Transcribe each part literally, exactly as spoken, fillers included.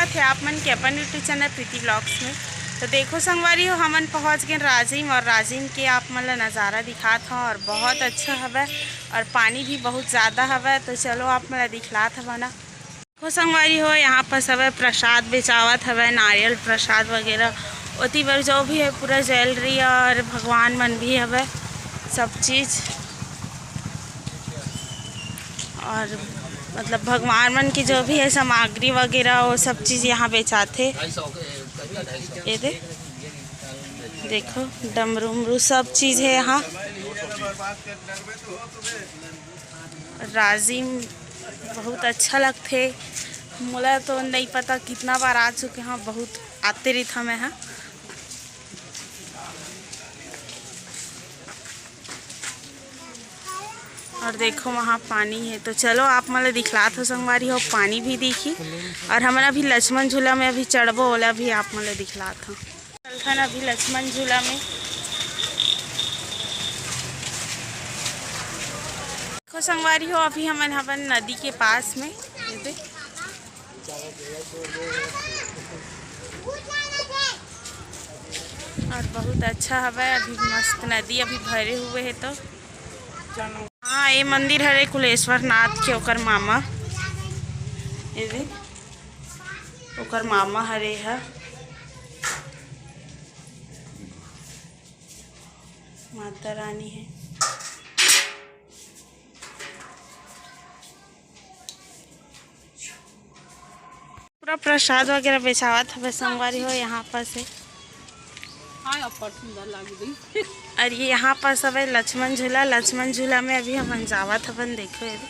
थे आप मन के अपन YouTube चैनल प्रीति व्लॉग्स में। तो देखो संगवारी हो, हमन पहुँच गए राजिम, और राजिम के आप मन ला नज़ारा दिखात हूँ, और बहुत अच्छा हवय, और पानी भी बहुत ज़्यादा हवय। तो चलो आप मन ला दिखलात हवं ना। देखो संगवारी हो, यहाँ पर सब प्रसाद बेचावत हवय, नारियल प्रसाद वगैरह। ओती बर जो भी है पूरा ज्वेलरी और भगवान मन भी हवय, सब चीज़। और मतलब भगवान मन की जो भी है सामग्री वगैरह, वो सब चीज़ यहाँ बेचाथे। ये दे, देखो, डमरू उमरू सब चीज़ है यहाँ। राजिम बहुत अच्छा लगथे। मोला तो नहीं पता कितना बार आ चुके हैं, बहुत आते रहिथंव मैं ह। और देखो वहाँ पानी है, तो चलो आप मन ला दिखलात हूँ संगवारी हो, पानी भी दिखी। और हमन अभी लक्ष्मण झूला में अभी चढ़बो, ओला भी आप मन ला दिखलात हूँ। चलथन अभी लक्ष्मण झूला में। देखो संगवारी हो, अभी हमन हवन नदी के पास में, ये दे। और बहुत अच्छा हवय, अभी मस्त नदी अभी भरे हुए है। तो हाँ, ये मंदिर हरे कुलेश्वर नाथ के, ओकर मामा, ये दे, ओकर मामा हरे ह, माता रानी है। पूरा प्रसाद वगैरह बेचावत हवे संगवारी हो यहाँ पर से। हाँ, अब्बड़ सुंदर लागी दी। और ये यहाँ पर सब है लक्ष्मण झूला। लक्ष्मण झूला में अभी हमन जावत हवन, देखो ये दे।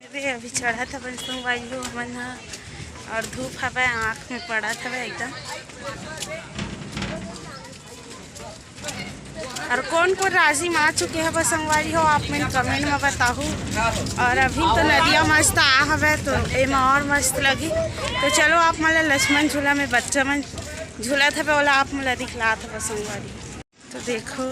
अरे, अभी चढ़त हवन संगवारी हो हमन ह, और धूप हवे, आँख में पड़त हवे एकदम। और कौन कौन राजिम आ चुके हैं बस संगवारी हो, आप मन कमेंट में बताहू। और अभी तो नदिया मस्त आ हवे, तो एमा और मस्त लगी। तो चलो आप मन ला लक्ष्मण झूला में बच्चा मन झूलत हवे, ओला आप मन ला दिखलात हवे संगवारी। तो देखो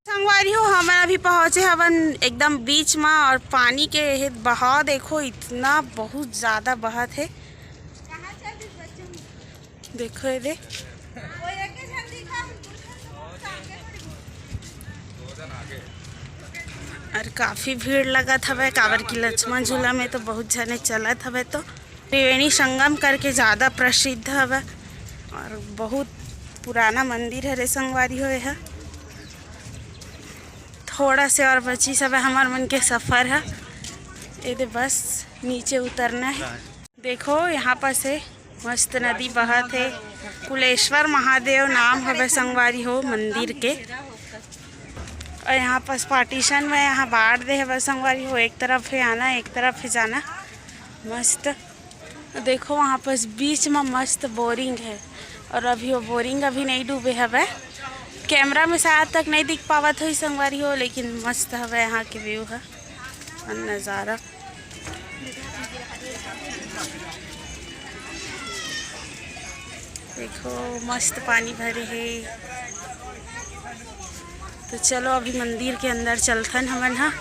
संगवारी हो, हमन अभी पहुँचे हवन एकदम बीच में, और पानी के ये बहाव देखो, इतना बहुत ज़्यादा बहत है। देखो ये दे। और काफ़ी भीड़ लगत हवे, काबर कि लक्ष्मण झूला में तो बहुत जने चलत हवे। तो त्रिवेणी संगम करके ज़्यादा प्रसिद्ध हवे, और बहुत पुराना मंदिर हरे संगवारी हो। ये ह थोड़ा से और बची सब हमार मन के सफ़र है। ये दे बस नीचे उतरना है। देखो यहाँ पर से मस्त नदी बहत है। कुलेश्वर महादेव नाम हवे संगवारी हो मंदिर के। और यहाँ पास पार्टीशन में यहाँ बांट दे हवे संगवारी हो, एक तरफ है आना, एक तरफ है जाना। मस्त देखो वहाँ पास बीच में मस्त बोरिंग है, और अभी वो बोरिंग अभी नहीं डूबे हवे। कैमरा में शायद तक नहीं दिख पावत होही संगवारी हो, लेकिन मस्त हवे यहाँ के व्यू है और नज़ारा। देखो मस्त पानी भरे है। तो चलो अभी मंदिर के अंदर चलथन हमन हा।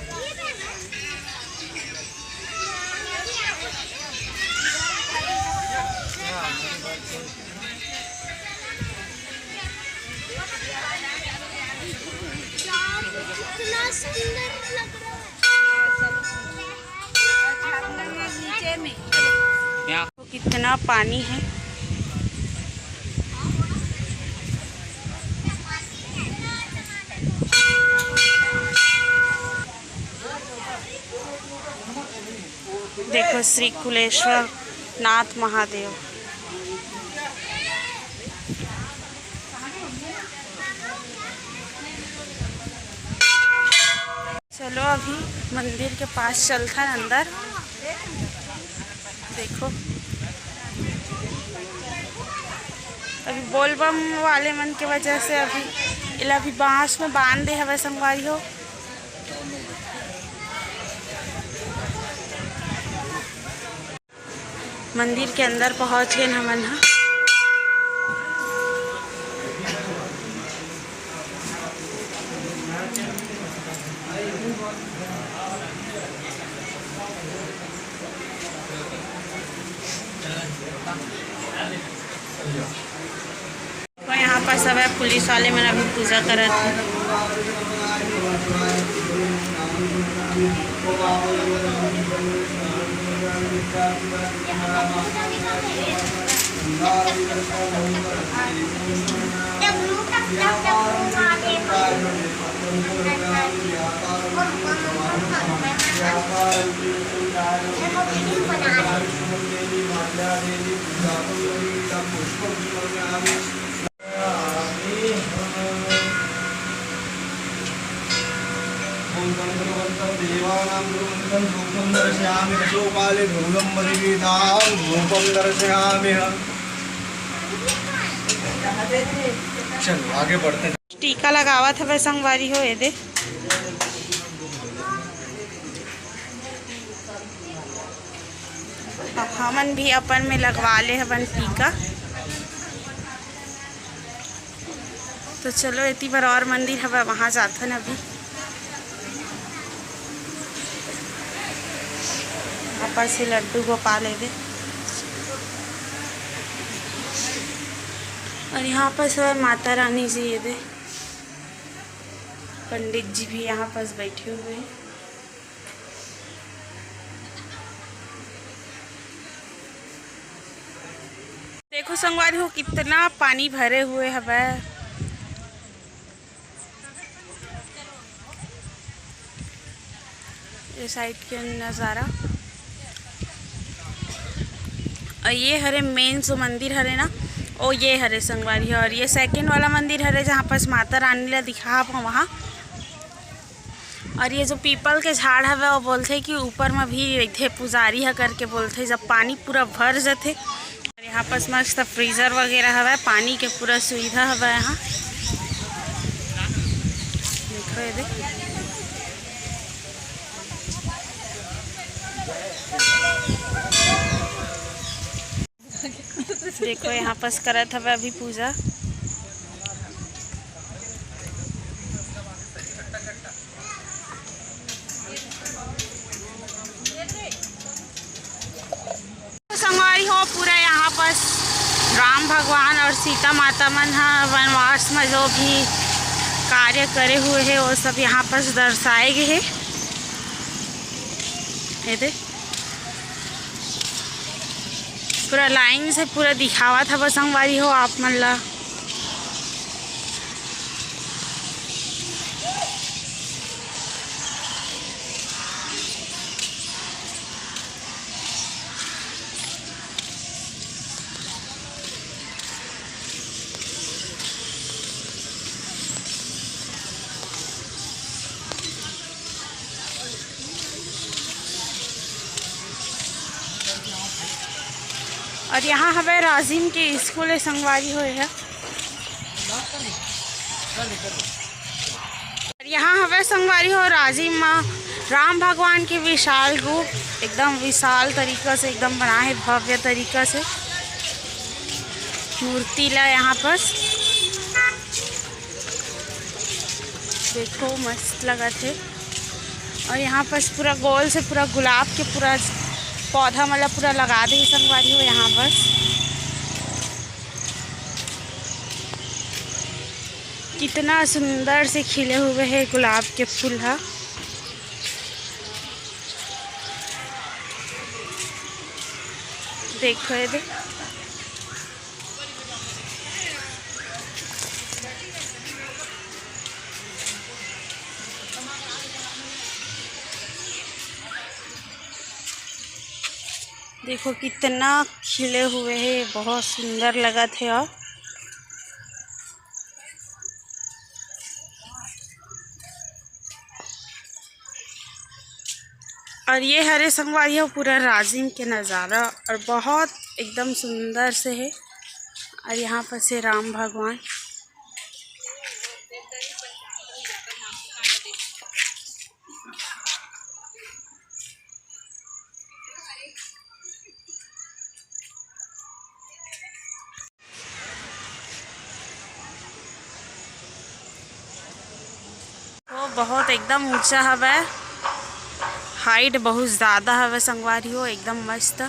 इतना सुंदर लग रहा है। नीचे में। यहाँ कितना पानी है। देखो श्री कुलेश्वर नाथ महादेव। चलो अभी मंदिर के पास चलथन अंदर। देखो अभी बोलबम वाले मन के वजह से अभी एला अभी बांस में बांध दे हवे संगवारी हो। मंदिर के अंदर पहुंच गए हमन ह। सब है, पुलिस वाले मन अभी पूजा करत हे। चलो, आगे बढ़ते हैं। टीका लगावत हवे संगवारी हो, ये दे। हमन भी अपन में लगवा ले हवन टीका। तो चलो, एती बर और मंदिर हवय, वहाँ जाथन अभी। आपस से लड्डू गोपाल हे दे। और यहाँ पर सब माता रानी जी हे दे। पंडित जी भी यहाँ पास बैठे हुए हैं। देखो संगवारी हो, कितना पानी भरे हुए हवय। ये साइड के नज़ारा। और ये हरे मेन जो मंदिर हरे ना, ओ ये हरे संगवारी हो। और ये सेकंड वाला मंदिर हरे, जहाँ पास माता रानी ला दिखा वहाँ। और ये जो पीपल के झाड़ हवे, वो बोलथे कि ऊपर में भी रहिथे, पुजारी ह करके बोलथे, जब पानी पूरा भर जथे। और यहाँ पास मस्त फ्रीजर वगैरह हवे, पानी के पूरा सुविधा हवे यहाँ। देखो ये दे। देखो, यहाँ पास करत हवे अभी पूजा। संगवारी हो, पूरा यहाँ पास राम भगवान और सीता माता मन ह वनवास में जो भी कार्य करे हुए हे, वो सब यहाँ पास दर्शाए गए हे। ये दे। पूरा लाइन से पूरा दिखावत हवय संगवारी हो आप मन ला। और यहाँ हवे राजिम के स्कूल हे संगवारी हो। और यहाँ हवे संगवारी हो राजिम मा राम भगवान के विशाल रूप, एकदम विशाल तरीका से एकदम बना हे, भव्य तरीका से मूर्ति ला यहाँ पर। देखो, मस्त लगत हे। और यहाँ पास पूरा गोल से पूरा गुलाब के पूरा पौधा, मतलब, पूरा लगा दे संगवारी हो। यहाँ पास कितना सुंदर से खिले हुए हे गुलाब के फूल ह। देखो ये दे। देखो कितना खिले हुए हे, बहुत सुंदर लगत हे। और और ये हरे संगवारी हो पूरा राजिम के नज़ारा, और बहुत एकदम सुंदर से हे। और यहाँ पर से राम भगवान, वो बहुत एकदम ऊंचा हवय, हाइट बहुत ज़्यादा हवय संगवारी हो, एकदम मस्त।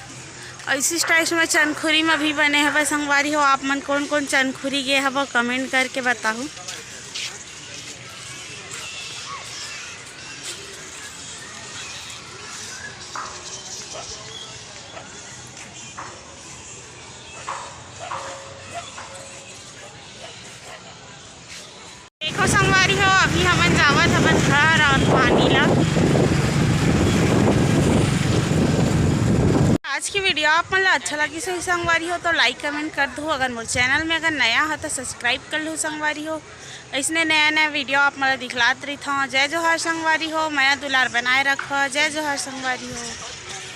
ऐसी स्टाइल में चनखुरी में भी बने हवय संगवारी हो। आप मन कौन कौन चनखुरी गे हव, कमेंट करके बताहू। देखो संगवारी हो, अभी हमन जावत हवन घर और पानी ला। आज की वीडियो आप मन ला अच्छा लगिस होही संगवारी हो, तो लाइक कमेंट कर दू। अगर मोर चैनल में अगर नया हो तो सब्सक्राइब कर लू संगवारी हो। ऐसने नया नया वीडियो आप मन ला दिखलात रहिथव। जय जोहार संगवारी हो, मया दुलार बनाए रखो। जय जोहार संगवारी हो।